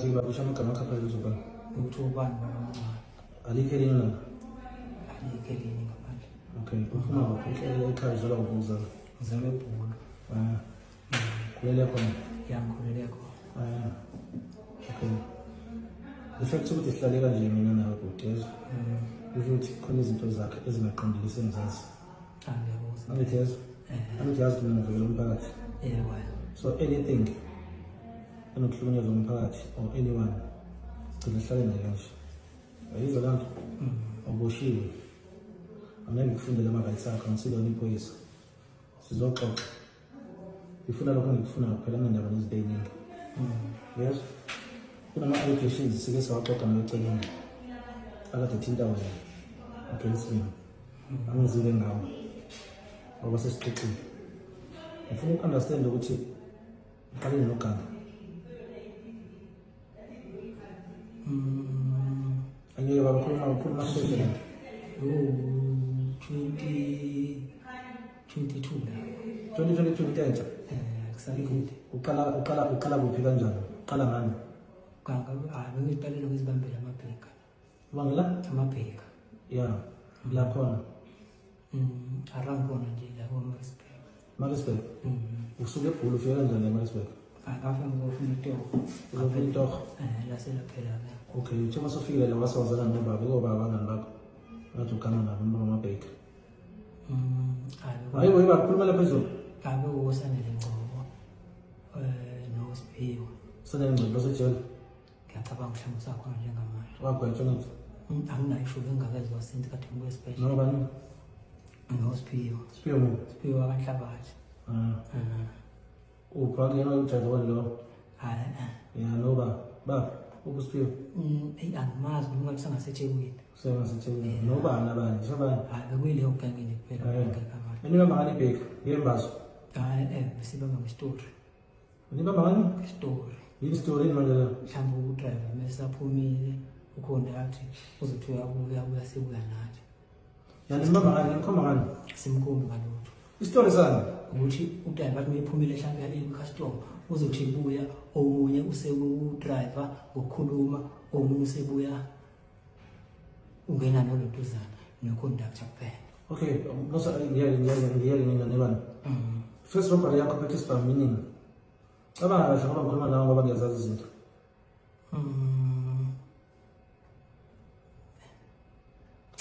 Babusha amagama akho phela uzoba. Ukuthi ubani baba? Alikho elinye la. Alikho elinye ngaphandle. Okay, uphuma kuphi? Ekhaya uzalwa kuphi uzalwa? Uzalwa eBhulu. Ah. Khulele khona. Ya, ngikhulele khona. Ah. Okay. The fact ukuthi sihlale kanje mina nawe bhuti yezwa. Kusho ukuthi khona izinto zakhe ezingaqondile sengizazi. Ah, ngiyakuzwa. Angithi yezwa. Eh. Angithi yazi mina ngivikela umphakathi. Yebo. So anything enokuhlukunyezwa umphakathi or anyone sigcina sihlale naye kanje. Ayizwa loo nto? Uboshiwe. Angeke ngikufundele ama-rights akho, angisilona iphoyisa. Sizoxoxa. Ngifuna lokho engikufunayo kuphela ngendaba nezinto ey'ningi. Yes. Kunama-allegations sike sawaxoxa nawe eceleni. Akade ethinta wena against me. Angizile ngawo. Ngoba sesixoxile. Ngifuna uku-understand ukuthi uqale noganga. Angeke baba khuluma ukhuluma sheshe la. Oh, 2022 la. 2022 into entsha. Eh, kusalinde. Uqala kuphi kanjani? Uqala ngani? Ganga, hayi bengiqalile ukuzibambela amabheka. Ubangela? Amabheka. Yeah. La khona. Around khona nje la ko-Maritzburg. Maritzburg. Usuke eBhulu ufike kanjani eMaritzburg? Ngafika ngizofuna itoho. Uzofuna itoho. Eh, laselaphela ke. Okay, uthe masufike la wasawazana nobaba, kobaba abangani bakho. Ngathi uganga nabo noma amabheka. Hayi. Hayi wena bakhuluma phezulu. Ngabe uSanele Ngcobo. Eh, noSiphiwe. Sanele Ngcobo losejele. Ngiyacabanga mhlawumbe usakhona njengamanje. Wagwetshwa ngithi. Anginayo isho bengakezwa since kade ngibuye esibhedlela. Nobani? NoSiphiwe. Siphiwe mu. Siphiwe wakanhlabathi. Ah. Upha kuyena ujaji wani lo. Hayi. Ya noba ba ukusiphiwe. Eyi angimazi noma ngathi sangaseThekwini. SengaseThekwini. Nobani abanye? Njengoba Hayi bekuyileyo genge nje kuphela ngeke amanje. Nibamba ngani ibheki? Ngembazo. Hayi besibamba ngestori. Nibamba ngani? Ngestori. Yini story yini manje la? Mhlawumbe udriver mesaphumile ukhona athi uzothi uyabuya uyabuya sebuya nathi. Yani nibamba ngani? Nikhomba ngani? Simkhombi ngalutho. Isitori sani? Ukuthi udriver athi mephumile mhlawumbe yale customer uzothi buya omunye useku driver ngokukhuluma omunye usebuya ungena nolontuzana no-conductor kuphela. Okay, nosa ngiyeke nginganebani. First robbery yakho phethe isibhamu meaning. Cabanga kahle ngoba ngikhuluma nawe ngoba ngiyazazi izinto.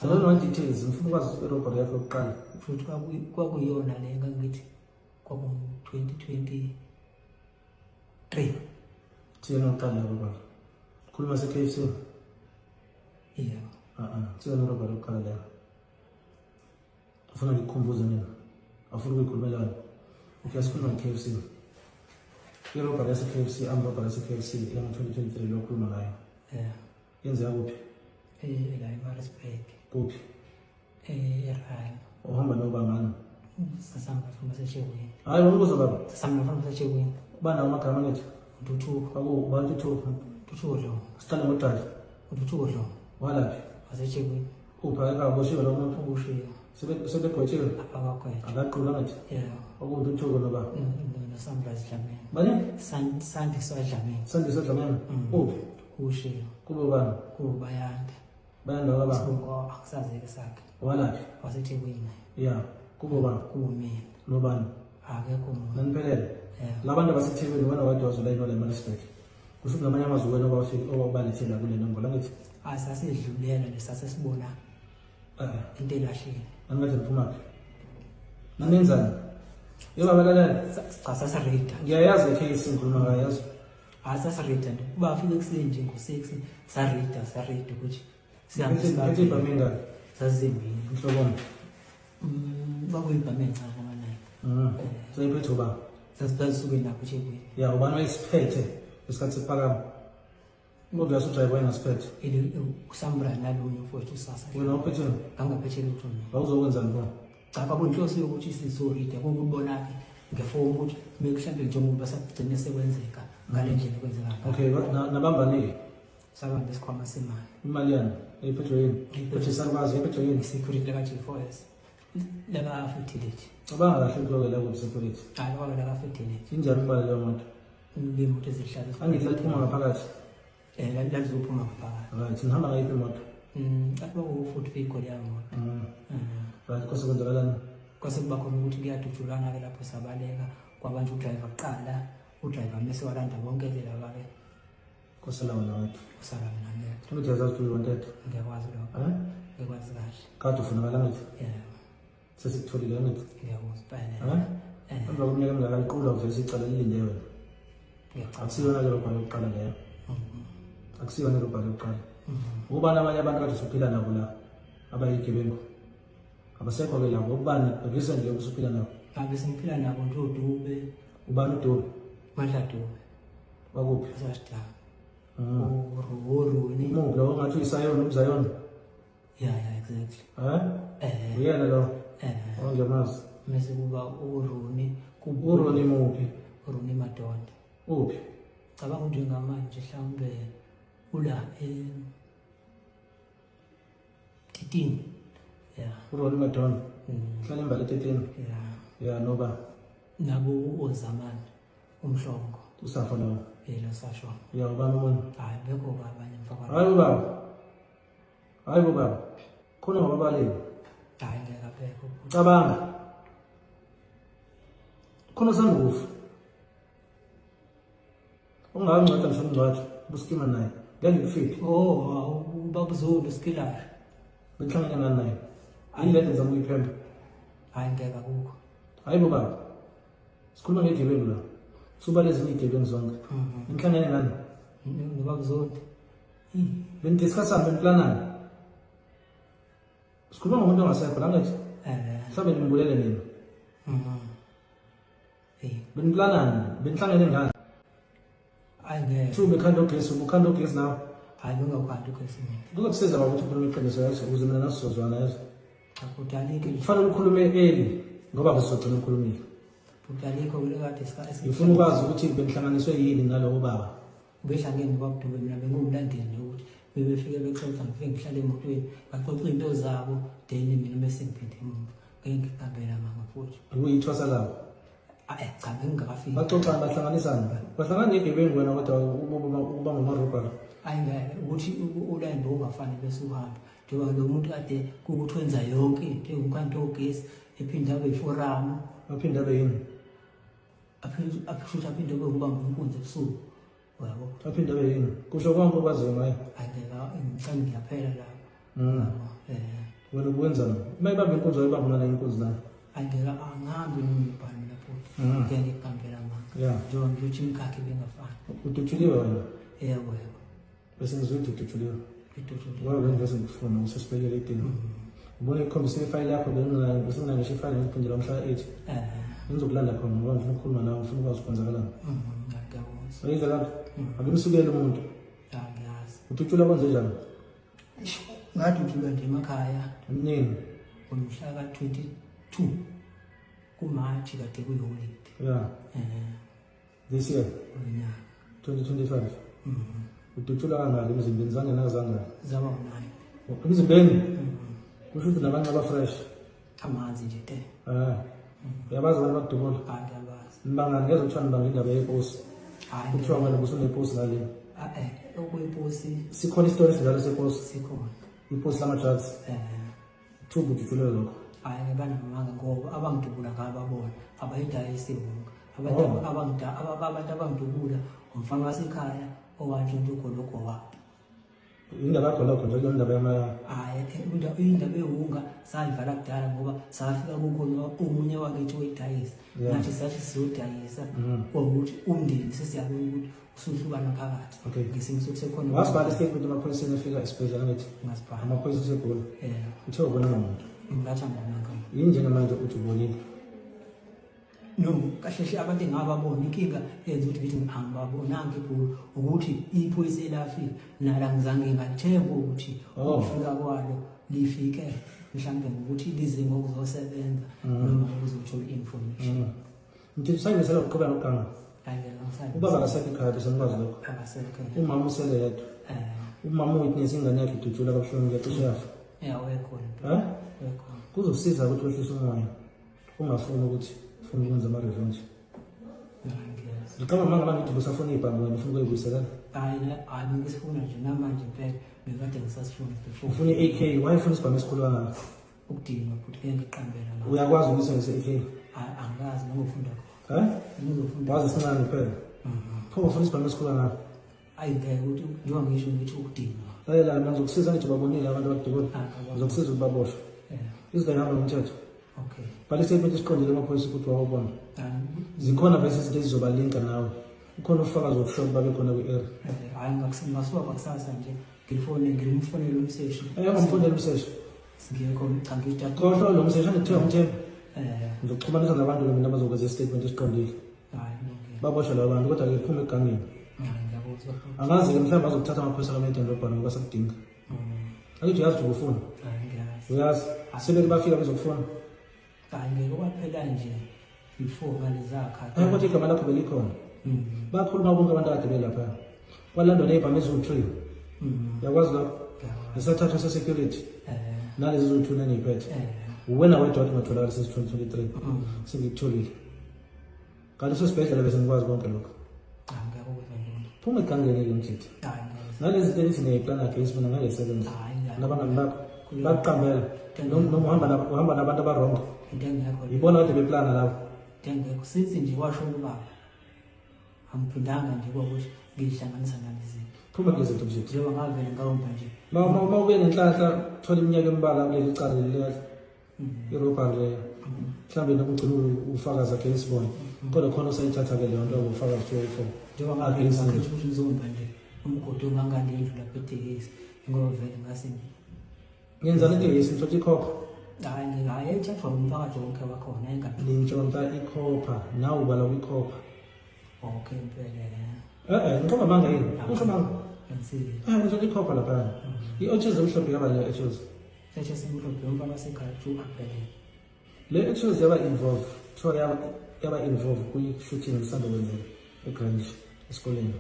I don't want details, ngifuna ukwazi irobbery yakho yokuqala. Futhi kwakuyona le ngangithi kwaku-2023. Thina yokuqala robbery. Khuluma se-KFC. Yebo. Thina robbery yokuqala leyo. Ufuna ngikukhumbuze mina. Awufuni ukuyikhulumela wena. Okay, asikhuluma nge-KFC. I-robbery yase-KFC, armed robbery yase-KFC yango-2023 lo okhuluma ngayo. Yeah. Yenzeka kuphi? Eh, la eMaritzburg. Kuphi? Eh, eRhino. Uhamba noba ngani? Sasihamba nabafana baseThekwini. Hayi, wambuza baba. Sasihamba nabafana baseThekwini. Banawo amagama ngithi? Ntuthuko. Kwaku Ntuthuko. Ntuthuko Dlomo. Siqale ngodali. Ntuthuko Dlomo. Walaphi? WaseThekwini. Uphi akaboshiwe lo muntu? Uboshiwe. Sebegwetshiwe? Abakagwetshwa. Akaqulwa ngithi? Yebo. Okuwuntuthuko noba? NoSamrazi Dlamini. Bani? Sandiswa Dlamini. Sandiswa Dlamini. Uphi? Uboshiwe. Kube ubani? Kube Bayanda. Bayanda wakabani? Sibongo akusazeki sakhe. Walaphi? WaseThekwini. Yeah. Kube ubani? Kube mina. Nobani? Akekho umuntu. Naniphelele? Yebo. Labantu abaseThekwini wena wedwa wazolayinwa la eMaritzburg. Kusho ukuthi ngamanye amazwi wena obalethela kule nombolo angithi? Hayi sasidlulela nje sasesibona into elahlile. Nangathi niphumaphi? Nanenzani? Yebo baba lalela. Cha sasirida. Ngiyayazi le case ngikhuluma ngayo yazi. Hayi sasirida nje. Kuba afike ekuseni nje ngo-6 sarida ukuthi sihambe Phethe sibambe. ibhamu engaki? Sazimbili. Mhloboni. Kwakuyibhamu encane amanani. Seyiphethe ubani? Sasisuke lapho eThekwini. Ya ubani wayesiphethe ngesikhathi siphakama? Kodwa uyazi wayengasiphethe. Ile uSamra nalomunye mfowethu usasa. Wena wawuphethe? Ngangaphethe lutho mina. Wawuzokwenzani pho? Cha kwakuyinhloso yokuthi sizorida kokubona-ke ngefoni ukuthi mhlawumbe njengoba sagcine sekwenzeka ngale ndlela ekwenzeka ngayo. Okay, nabambanike. Sabamba isikhwama semali. Imali yani? Eyiphethwe yini? Eyiphethwe isakwazi, eyiphethwe yini? Security laka G4S. Laka Fidelity. Cabanga kahle ukuloke la ku-security. Hayi kwaba laka Fidelity. Injani imali leyo moto? Imoto ezihlala. Angithi laphuma ngaphakathi. Lalizophuma ngaphakathi. Right, nihamba ngayiphi imoto? Athi kwakuwu-Ford Figo leya moto. Right, kwase kwenzakalani? Kwase kuba khona ukuthi kuyadutshulwana-ke lapho sabaleka, kwabanjwa udrayiva kuqala, udrayiva mese walanda bonke-ke laba-ke. Kwasala wena wedwa? Kusala mina ngedwa. Angithi uyazazi ukuthi uyi-wanted? Ngiyakwazi lokho. Eh? Ngiyakwazi kahle. Kade ufunakala angithi? Yebo. Sesikutholile angithi? Ngiyakuzwa. Eh? Emva kweminyaka emingaka liqulwa uvese icala lilinde wena. Ngiyacabanga. Akusiyona ke robhari yokuqala leyo. Akusiyona robhari yokuqala. Ubani abanye abantu kade usuphila nabo la abayigebengu? Abasekho ke labo, ubani recently usuphila nabo? Ngabe sengiphila nabo nje uDube. Ubani uDube? Mandla Dube. Wakuphi? Sasidaba. Uroni. Muphi lo ngathi uyisayona umzayona? Yeah, exactly. Eh? Uyena lo? Eh. Ongiyamazi. Mase kuba uRoni, kuba uRoni muphi? uRoni Madonda. Uphi? Cabanga njengamanje mhlawumbe ula 13. Yeah. uRoni Madonda. Hlala embali 13. Yeah. Yeah, noba. Nabo uZamani umhlongo. Usafa lawo. Yelo sasho. Yeah, ubani umuntu? Hayi bekho abanye mfaka. Hayi baba. Hayi baba. Khona ngobabaleki. Hayi ngeke abekho. Cabanga. Khona sangufa. Ungangcwatha ngisho umngcwatho, busikima naye. Ngeke ngikufike. Oh, ubaba uZulu Skillar. Benhlangene ngani naye? Yini le nto ngizama ukuyiphemba? Hayi ngeke akukho. Hayi baba. Sikhuluma ngegebengu la. Suba lezinye igebengu zonke. Inhlangene ngani? Nobaba uZulu. Benidiscussa beniplanani. Sikhuluma ngomuntu ongasekho la ngithi. Mhlawumbe nimbulele nina. Beniplanani, benhlangene ngani? Hayi ngeke. Thu bekhanda ugesi, ubukhanda ugesi nawe. Hayi bengakhanda ugesi mina. Kuzokusiza baba ukuthi ukhulume iqiniso yazo ukuze mina nasizozwana yazo. Cha kodwa alikho. Kufanele ukhulume early ngoba kusizogcina ukhulumile. Kodwa alikho kade isikhathi. Ngifuna ukwazi ukuthi benihlanganiswe yini nalowo baba. Behlangene noBaba mina bengumlandeli ukuthi bebefike bexoxa ngifike ngihlale emotweni baxoxa into zabo then mina mase ngiphinde emuva ngeke ngiqambela mama futhi. Ukuyithwasa labo. Cha bengingakafiki. Baxoxa bahlanganisana. Bahlangana negebengu wena kodwa ukuba ngumarobha. Hayi ngeke ukuthi uline bowungafani bese uhamba. Njengoba lo muntu kade kukuthi wenza yonke into engukanti ogesi ephinde abe iforum. Aphinde abe yini? Aphinde abe ukubamba inkunzi ebusuku. Yabo. Aphinde abe yini? Kusho konke okwaziyo ngaye. Hayi ngeke ngicela ngiyaphela lapho. Wena ukwenzani? Uma ibamba inkunzi oyibamba ngale inkunzi la. Angeke angihambi nomibhalo lapho. Ngeke ngiqambela manga. Njengoba ngiyothi imikhakha ibingafani. Udutshuliwe wena? Yebo yebo. Bese ngizwe ukuthi udutshuliwe. Udutshuliwe. Ngoba bengivese ngikufuna usesibhekele idini. Ubone ikhombisa ifayili yakho bengingayo ngisho ifayili ngiphindela mhla 8. Ngizokulanda khona ngoba ngifuna ukukhuluma nawe ngifuna ukwazi ukwenzakalani. Ngiyakuzwa. Uyizwa lapho? Akumsukele umuntu. Ngiyazi. Udutshulwa kwenze njani? Ngadutshulwa nje emakhaya. Nini? Ngomhla ka-22 kuMarch kade kuyiholide. Yeah. This year. Ngonyaka 2025. Udutshulwa kangaki emzimbeni? Zange nazangaki? Zaba u9. Emzimbeni? Kusho ukuthi nabantu abafresh. Amanzi nje te. Uyabazi abantu bakudubula? Hayi ngiyabazi. Nibangani ngezwe kuthiwa nibanga indaba yeposi. Hayi. Kuthiwa wena ubusuneposi ngale. Okuyiposi. Sikhona isitori esinjalo seposi? Sikhona. Iposi lama-drugs? Thuba udutshulwe lokho. Hayi ngibanamanga ngoba abangidubula ngababona abayidayisi wonke. Abantu abangidubula umfana wasekhaya owantshontsha ugologo wabo. Indaba yagologo nje indaba yama. Hayi indaba ewunga sayivala kudala ngoba safika kukhona omunye wakithi oyidayisa. Nathi sathi sizodayisa ukuthi umndeni sesiyabona ukuthi usuhlukana phakathi. Ngesimo sokuthi sekhona. Wasibhala istatement emaphoyiseni efika esibhedlela ngithi? Ngasibhala. Amaphoyisa aseGoli. Uthe ubona ngomuntu. Ngilathi angibonanga. Yini njengamanje uthi ubonile? No, kahle hle abantu engababona inkinga yenza ukuthi ngithi angibabonanga ibhulu ukuthi iphoyisa elafika nala ngizange ngathemba ukuthi ukufika kwalo lifike mhlawumbe ngokuthi lize ngokuzosebenza noma ngokuzothola information. Ngithi usayibenzela ukuqhubeka nokuganga. Ubaba akasekho ekhaya bese ngikwazi lokho. Akasekho. Umama usele yedwa. Umama uwitness ingane yakhe idutshula kabuhlungu ngiyacishe yafa. Yeah, uyekhona. Uyekhona. Kuzokusiza ukuthi wehlise umoya. Ungafuni ukuthi ufuna ukwenza ama-revenge. Ngicabanga manje abantu ukuthi usafuna ibhange wena ufuna ukuyibuyiselela. Hayi, hayi, bengisifuna nje namanje impela, bekade ngisasifuna before. Ufuna i-AK? Why ufuna isibhamu esikhulu kangaka? Ukudinwa futhi, ngeke ngiqambela la. Uyakwazi ukuyisebenzisa i-AK? Hayi, angazi, ngizofunda khona. Eh? Ngizofunda. Wazi isincane kuphela. Pho ufuna isibhamu esikhulu kangaka? Ayi, ngeke ukuthi njengoba ngisho ngithi ukudinwa. Lalela, mina ngizokusiza, ngithi ubabonile abantu abakudubula. Ah, ngababona. Ngizokusiza ukuthi baboshwe. Izinto ihamba nomthetho. Okay. Bhala istatement esiqondile emaphoyisa ukuthi wawubona. Hayi. Zikhona vese izinto ezizobalinka nawe. Ukhona ufakazi wokusho ukuthi babe khona kwi-area. Hayi, ngasuka kwakusasa nje ngilifone, ngimfonele umseshi. Ayangomfonela umseshi. Ngekho, cha, ngijabule. Khohlwa lo mseshi, angithiwa umthembu. Ngizokuxhumanisa nabantu mina abazokwenza istatement esiqondile. Hayi, kulungile. Baboshwe labo bantu, kodwa-ke phuma egangeni. Hayi, ngiyakuzwa. Angazi-ke, mhlawumbe bazokuthatha amaphoyisa kaMedendobhana ngoba sekudinga. Angithi uyazi ukuthi ubufuna? Hayi, ngiyazi. Uyazi? Sebeke bafika bezokufuna. Hayi, ngeke, kwaphela nje before ngalezakhathi. Hayi, kodwa igama lakho belikhona. Bakhuluma bonke abantu akade belapha. Kwalandwa ney'bhamu eziwu-3. Uyakwazi lokho? Ngiyakwazi. Nesathathwa se-security. Nalezi eziwu-2 nangiyiphethe. Uwena wedwa wathi ungatholakala since 2023. Sengikutholile. Kanti usesibhedlela bese ngikwazi konke lokho. Cha, ngiyakuzwa nje. Phuma egangeni-ke mjidi. Hayi, ngiyakuzwa. Nalezi zinto elithi niyayiplana against mina ngeke isebenze. Hayi, ngiyakuzwa. Nabangani bakho bakuqambela. Noma uhamba nabantu abarongo. Into engekho le. Yibona kade beplana labo. Into engekho. Sithi nje washo ubaba. Angiphindanga nje kwakuthi ngihlanganisa nalezi zinto. Phuma kulezi zinto mjidi. Njengoba ngavele ngawumba nje. Ma ube nenhlanhla thola iminyaka embalwa kuleli cala leli i-robbery leyo. Mhlawumbe noma ugcine ufakazi against bona. Kodwa khona usayithatha-ke leyo nto ubufakazi 204. Njengoba ngavele Against ngakhetha mina. ukuthi ngizomba nje umgodi ongangane indlu lapha etekisi. Ngoba vele ngase Ngenzani itekisi? Ngithola ikhopha. Hayi, ngeke, hayi, yayithathwa umphakathi wonke wakhona, ayingabi. Nintshontsha ikhopha, nawe ubala kwikhopha. Okay, impela. Ngiqomba amanga yini? Usho amanga. Ngiyasizwa. Ngitshontsha ikhopha laphaya. I-Oches emhlophe yaba le Oches. Oches emhlophe yomfana wasekhaya kuthiwa u-Abhele. Le Oches yaba involve, kuthiwa yaba involve kwi-shooting esanda kwenzeka eGrange esikoleni.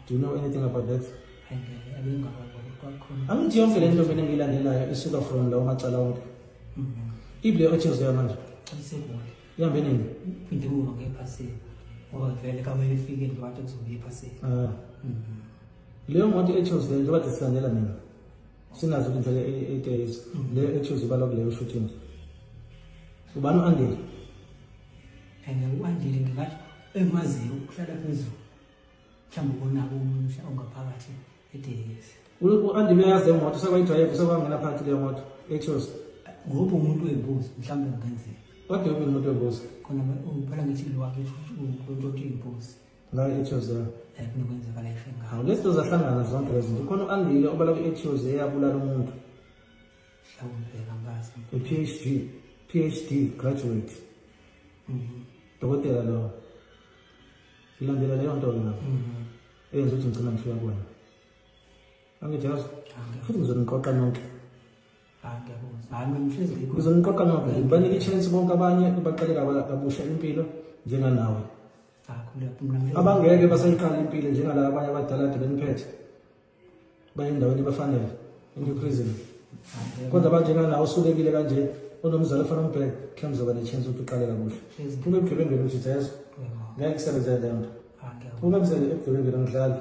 Do you know anything about that? Hayi, ngeke, abengakwazi kwakhona. Angithi yonke le nto mina engiyilandelayo isuka from lawo macala wonke. Ible Oches yamanje. Isegoli. Ihambe nini? Phinde emuva ngephasela. Ngoba vele kamele ifike nje wathi kuzobe iphasela. Leyo moto Oches le njengoba silandela mina. Sinazo indlela 8 days. Le Oches ibalwa kuleyo shooting. Ubani u-Andile? Ene u-Andile ngingathi emaziyo ukuhlala phezulu. Mhlawumbe ubonako omunye ongaphakathi etekisi. U-Andile uyazi le moto, sekwayidrayive, sekwangena phakathi leyo moto Oches. Ngoba umuntu wembuzi mhlawumbe kungenzeka. Kodwa ube umuntu wembuzi. Khona phela ngithi lo wakhe umuntu wembuzi. La Oches la. Kunokwenzeka la ifenga. Hawu, lezi zinto zahlangana zonke lezi zinto. Khona u-Andile obala kwi-Oches eyabulala umuntu. Mhlawumbe angazi. A PhD graduate. Dokotela lo. Ngilandela leyo nto ke ngapha. Eyenza ukuthi ngigcina ngifika kuwena. Angithi yazi? Futhi ngizoniqoqa nonke. Hayi, ngiyakuzwa. Hayi, mina ngihlezi ngikho. Ngizoniqoqa nonke. Ngibanike i-chance bonke abanye baqale kabusha impilo njenganawe. Hayi, khuleka, mina ngihlezi Abangeke basayiqala impilo njengalaba abanye abadala kade beniphethe. Baye endaweni ebafanele, into prison. Kodwa abanjenganawe usulekile kanje, onomzali ofana umbheke, mhlawumbe uzoba ne-chance ukuthi uqale kabusha. Hlezi Phuma ebugebengeni uthi yazi. Yebo. Ngeke kusebenze leyo nto. Hayi, ngiyakuzwa. Phuma ebugebengeni angidlali.